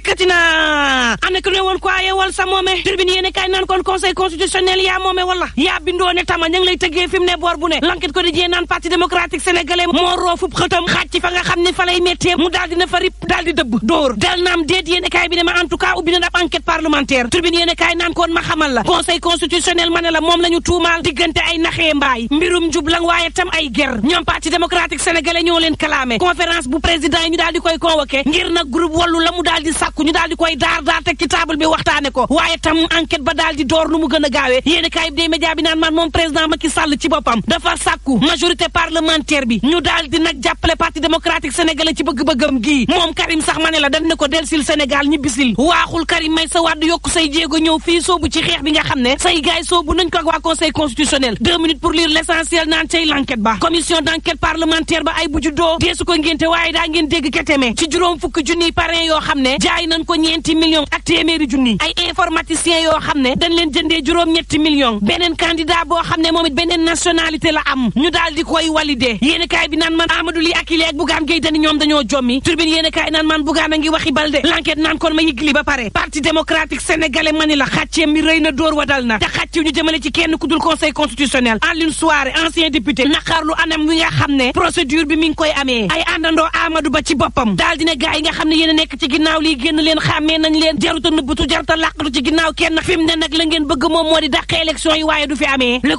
dikkati na ana ko ne woon quoi wal sa moome Tribune yéene kaay naan kon conseil constitutionnel yaa moome wala yaa bindoo ne tama ña ngi lay tëggee fi mu ne boor bu ne L'Enquête Quotidien naan parti démocratique sénégalais moo roofub xëtam xaaj ci fa nga xam ne fa lay méttee mu daal dina fa rip daal di dëbb dóor dal naam déet yéene kaay bi ne ma en tout cas ubbi na ab enquête parlementaire Tribune yéene kaay naan kon ma xamal la conseil constitutionnel ma ne la moom la ñu tuumaal diggante ay naxee mbaay mbirum njublang waaye tam ay ger ñoom parti démocratique sénégalais ñoo leen kalaame conférence bu président yi ñu daal di koy convoqué ngir nag groupe wallu la mu daal di sàkku ñu daal di koy daar teg ci table bi waxtaane ko waaye tam enquête ba daal di door nu mu gën a gaawee yéen kaay bi dee média bi naan man moom président Macky Sall ci boppam dafa sàkku majorité parlementaire bi ñu daal di nag jàppale parti démocratique sénégalais ci bëgg-bëggam gii moom Karim sax ma ne la dañ ne ko delsil Sénégal ñibbisil waaxul Karim Meïssa Wade yokku say jéego ñëw fii soobu ci xeex bi nga xam ne say gaay soobu nañ ko ak waa conseil constitutionnel 2 minutes pour lire l'essentiel naan cay l'enquête ba commission d'enquête parlementaire ba ay bu juddoo deesu ko ngénte waaye daa ngeen dégg keteme ci juróom fukki junniy parrain yoo xam ne jaay nañ ko ñeenti millions ak téeméeri junni ay informaticiens yoo xam ne dañ leen jëndee juróom-ñetti millions beneen candidat boo xam ne moom it beneen nationalité la am ñu daal di koy validé yéen kaay bi naan man Amadou Ly ak Ile ak Bougane Gueye Dany ñoom dañoo jommi Tribune yéen kaay naan man Bougane a ngi waxi balde l'enquête naan kon ma yëgli ba pare parti démocratique sénégalais mani la xàcceem mi rëy na dóor wa dal na te xàccew ñu jëmale ci kenn ku dul conseil constitutionnel Alioune Souaré ancien député naqarlu anam wi nga xam ne procédure bi mi ngi koy amee ay àndandoo Amadou Ba ci boppam daal dina gaay yi nga xam ne yéen a nekk ci ginnaaw lii génn leen xàmmee nañ leen jaruta nëbbatu jaruta làqatu ci ginnaaw kenn fi mu ne nag la ngeen bëgg moom moo di dàqee élection yi waaye du fi amee le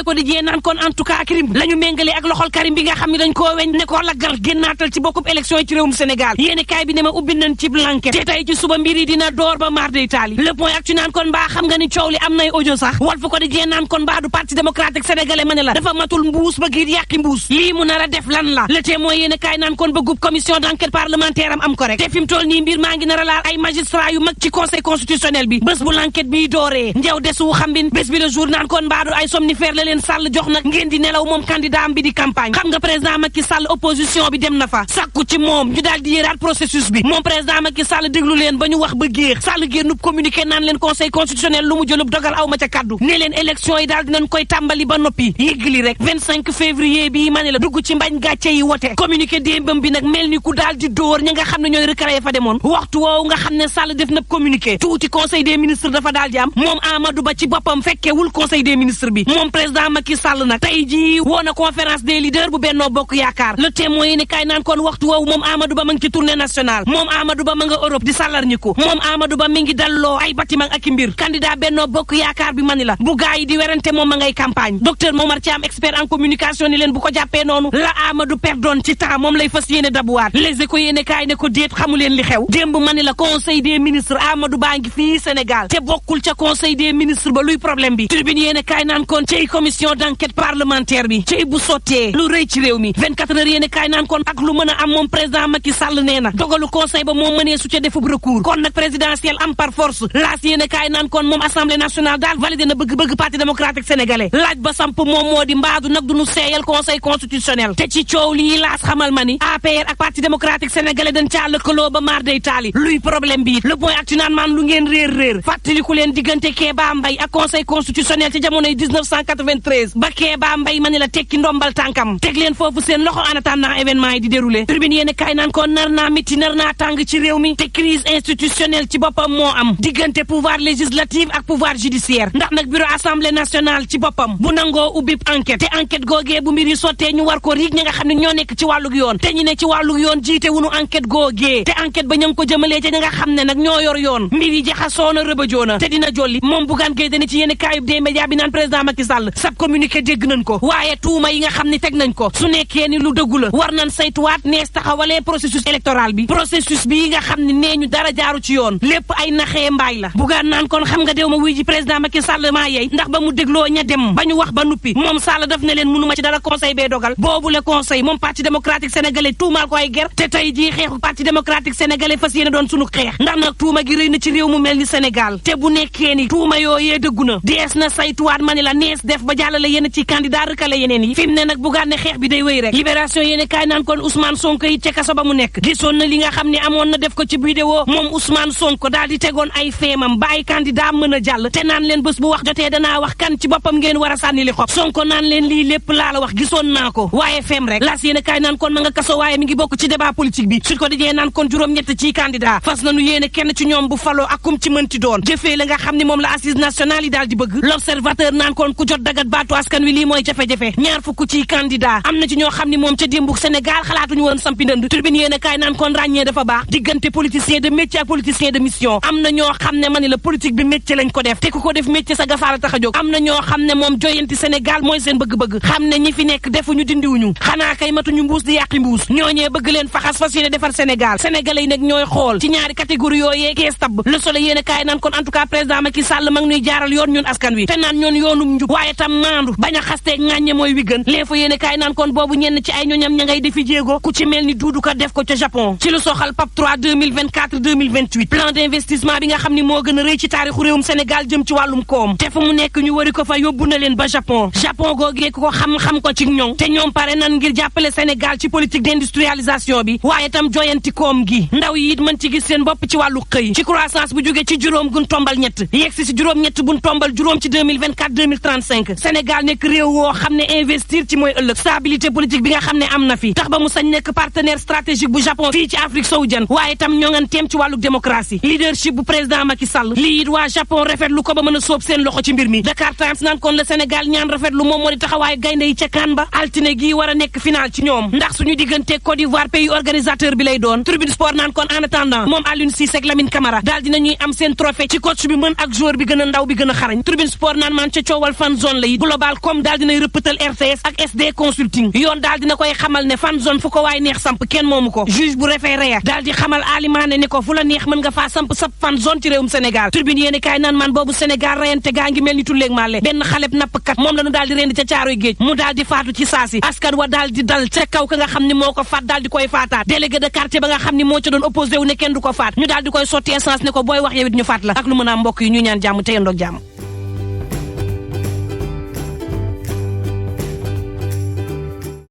quotidien naan kon en tout cas Karim la ñu méngale ak loxol Karim bi nga xam ne dañ koo weñ ne koo laggal génnaatal ci bokkub élection yi ci réewum Sénégal yéeni kaay bi ne ma ubbi nañ ci blanquet te tey ci suba mbir yi dina door ba mar day taali le point ak ci naan kon mbaa xam nga ni coow li am nay audio sax Walf Quotidien naan kon mbaa du parti démocratique sénégalais ma ne la dafa matul mbuus ba giir yàqi mbuus lii mu nar a def lan la le témoin yéeni kaay naan kon bëggub commission d'enquête parlementaire am ko rek te fi mu toll nii mbir maa ngi nar a laal ay magistrat yu mag ci conseil constitutionnel bi bés bu l'enquête bi dooree njew desu xambin bés bi le jour naan kon mbaadu ay somnifère la leen Sall jox nag ngeen di nelaw moom candidat am bi di campagne xam nga président Macky Sall opposition bi dem na fa sàkku ci moom ñu daal di yéeraat processus bi moom président Macky Sall déglu leen ba ñu wax ba géex Sall génnub communiqué naan leen conseil constitutionnel lu mu jëlub dogal aw ma ca kaddu ne leen élection yi daal dinañ koy tàmbali ba noppi yëggali rek 25 février bi ma ne la dugg ci mbañ gàcce yi wote communiqué démbam bi nag mel ni ku daal di dóor ña nga xam ne ñooy recréé fa demoon waxtu woowu nga xam ne Sall def na communiqué tuuti conseil des ministres dafa daal di am moom Amadou Ba ci boppam fekkewul conseil des ministres bi moom président Macky Sall nag tey jii woo na conférence des leaders bu Benno Bokk Yaakaar le témoin yi ne kaay naan kon waxtu woowu moom Amadou Ba ma ngi ci tournée nationale moom Amadou Ba ma nga Europe di sàllarñiku moom Amadou Ba mi ngi dalloo ay bâtiment ak i mbir candidat Benno Bokk Yaakaar bi mani la bu gaa yi di werante moom ma ngay campagne docteur Momar Thiam expert en communication ni leen bu ko jàppee noonu la Amadou perdoon ci temps moom lay fas yéene dabuwaat les échos yéene kaay ne ko déet xamu leen li xew démb mani la conseil des ministres Amadou Ba ngi fii Sénégal te bokkul ca conseil des ministres ba luy problème bi tribune yéene kaay naan kon cey commission d'enquête parlementaire bi cey bu sottee lu rëy ci réew mi 24 heures yéene kaay naan kon ak lu mën a am moom président Macky Sall nee na dogalu conseil ba moom mënee su ca defub recours kon nag présidentiel am par force laas yéene kaay naan kon moom assemblée nationale daal validé na bëgg-bëgg parti démocratique sénégalais laaj ba samp moom moo di mbaadu nag duñu seeyal conseil constitutionnel te ci coow lii laas xamal ma ni APR ak parti démocratique sénégalais dañ caa lëkkaloo ba maar day taali luy problème bi le point ak ci naan maan lu ngeen réer fàttaliku leen diggante Kéba Mbaye ak conseil constitutionnel ci jamonoy 1993 ba Kéba Mbaye ma ni la tekki ndombal tànkam teg leen foofu seen loxo en attendant événement yi di déroulé tribune yéen kaay naan ko nar naa miti nar naa tàng ci réew mi te crise institutionnelle ci boppam moo am diggante pouvoir législatif ak pouvoir judiciaire ndax nag bureau assemblée nationale ci boppam bu nangoo ubbib enquête te enquête googee bu mbir yi sottee ñu war ko riig ñi nga xam ne ñoo nekk ci wàllug yoon te ñu ne ci wàllug yoon jiite wunu enquête googee te enquête ba ña ngi ko jëmalee ca ñi nga xam ne nag ñoo yor yoon mbir yi jaxasoona rëbajoona te dina jolli moom Bougane Gueye Dany ci yéen kaayub des médias bi naan président Macky Sall sab communiqué dégg nañ ko waaye tuuma yi nga xam ne teg nañ ko su nekkee ni lu dëggu la war nañ saytuwaat nees taxawalee processus électoral bi processus bi nga xam ne nee ñu dara jaaru ci yoon lépp ay naxee mbaay la Bougane naan kon xam nga déw ma wuy ji président Macky Sall maa yey ndax ba mu dégloo ña dem ba ñu wax ba nuppi moom Sall daf ne leen mënuma ci dara conseil bee dogal boobu le conseil moom parti démocratique sénégalais tuumaal ko ay ger te tey jii xeexu parti démocratique sénégalais fas yéene doon sunu xeex ndax nag tuuma gi rëy na ci réew mu mel ni Sénégal te bu nekkee ni tuuma yooyee dëggu na dees na saytuwaat ma ni la nees def ba jàllale yenn ci candidat rëkkale yeneen yi fi mu ne nag bugaan ne xeex bi day wéy rek libération yéene kaay naan kon Ousmane Sonko it ca kaso ba mu nekk gisoon na li nga xam ne amoon na def ko ci vidéo moom Ousmane Sonko daal di tegoon ay feemam ba ay candidat mën a jàll te naan leen bés bu wax jotee danaa wax kan ci boppam ngeen war a sànni li xob Sonko naan leen lii lépp laa la wax gisoon naa ko waaye feem rek las yéene kaay naan kon ma nga kaso waaye mi ngi bokk ci débat politique bi Sud Quotidien naan kon juróom-ñett ci candidat fas nañu yéene kenn ci ñoom bu faloo ak kum ci mënti doon jëfee la nga xam ne moom la assise nationale yi daal di bëgg l'observateur naan kon ku jot dagat baatu askan wi lii mooy jafe-jafe ñaar fukk ci candidat am na ci ñoo xam ne moom ca démbu Sénégal xalaatuñu woon sampi ndënd Tribune yéene kaay naan kon ràññee dafa baax diggante politicien de métier ak politicien de mission am na ñoo xam ne ma ni la politique bi métier lañ ko def te ku ko def métier sa gafaara tax a jóg am na ñoo xam ne moom joyanti Sénégal mooy seen bëgg-bëgg xam ne ñi fi nekk defuñu dindiwuñu xanaa kay matuñu mbuus di yàqi mbuus ñooñee bëgg leen faxas fas yéene defar Sénégal sénégalais yi nag ñooy xool ci ñaari catégorie yooyee kees tabb Le Soleil yéene kaay naan kon en tout cas président Macky Sall mag ñuy jaaral yoon ñun askan wi te naan ñoon yoonum njub waaye tam maandu bañ a xasteeg ŋàññe mooy wi gën L'Info yéene kaay naan kon boobu ñenn ci ay ñoñam ña ngay defi jéego ku ci mel ni Doudou Ka def ko ca Japon ci lu soxal PAP 3 2024-2028 plan d'investissement bi nga xam ni moo gën a rëy ci taarixu réewum Sénégal jëm ci wàllum koom te fu mu nekk ñu wari ko fa yóbbu na leen ba Japon googee ko xam ko ci ñoŋ te ñoom pare nan ngir jàppale Sénégal ci politique d'industrialisation bi waaye tam joyanti koom gi ndaw yi it mën ci gis seen bopp ci wàllu xëy ci croissance bu jóge ci juróom gun tombal ñett yegsi si juróom-ñett buñ tombal juróom ci 2024-2035 Sénégal nekk réew woo xam ne investir ci mooy ëllëg stabilité politique bi nga xam ne am na fi tax ba mu sañ nekk partenaire stratégique bu Japon fii ci Afrique sowu jant waaye tam ñoŋanteem ci wàllu démocratie leadership bu président Macky Sall lii it waa Japon rafetlu ko ba mën a sóob seen loxo ci mbir mi Dakar Times naan kon le Sénégal ñaan rafetlu moom moo di taxawaayu gaynde yi ca kaan ba altine gii war a nekk final ci ñoom ndax suñu diggante Côte d'Ivoire pays organisateur bi lay doon Tribune Sport naan kon en attendant moom Aliou Cissé ak Lamine Camara daal dinañuy am seen trophée ci coach bi mën ak joueur bi gën a ndaw bi gën a xarañ Tribune Sport naan maan ca coowal fan zone la it global comme daal dinay rëppatal RTS ak SD consulting yoon daal dina koy xamal ne fan zone fu ko waay neex samp kenn moomu ko juge bu référé ya daal di xamal alimaane ni ko fu la neex mën nga faa samp sab fan zone ci réewum Sénégal Tribune yéeni kaay naan man boobu Sénégal rayante gaa ngi mel ni tulleeg maale benn xaleb nappkat moom la ñu daal di rendi ca caaroy géej mu daal di faatu ci saasi askan wa daal di dal ca kaw ka nga xam ni moo ko faat daal di koy faataat délégué de quartier ba nga xam ni moo ca doon opposé wu ne kenn du ko faat ñu daal di koy sotti essence ne ko booy wax yow it ñu faat la ak lu mën a mbokk yi ñu ñaan jàmm te yendoog jàmm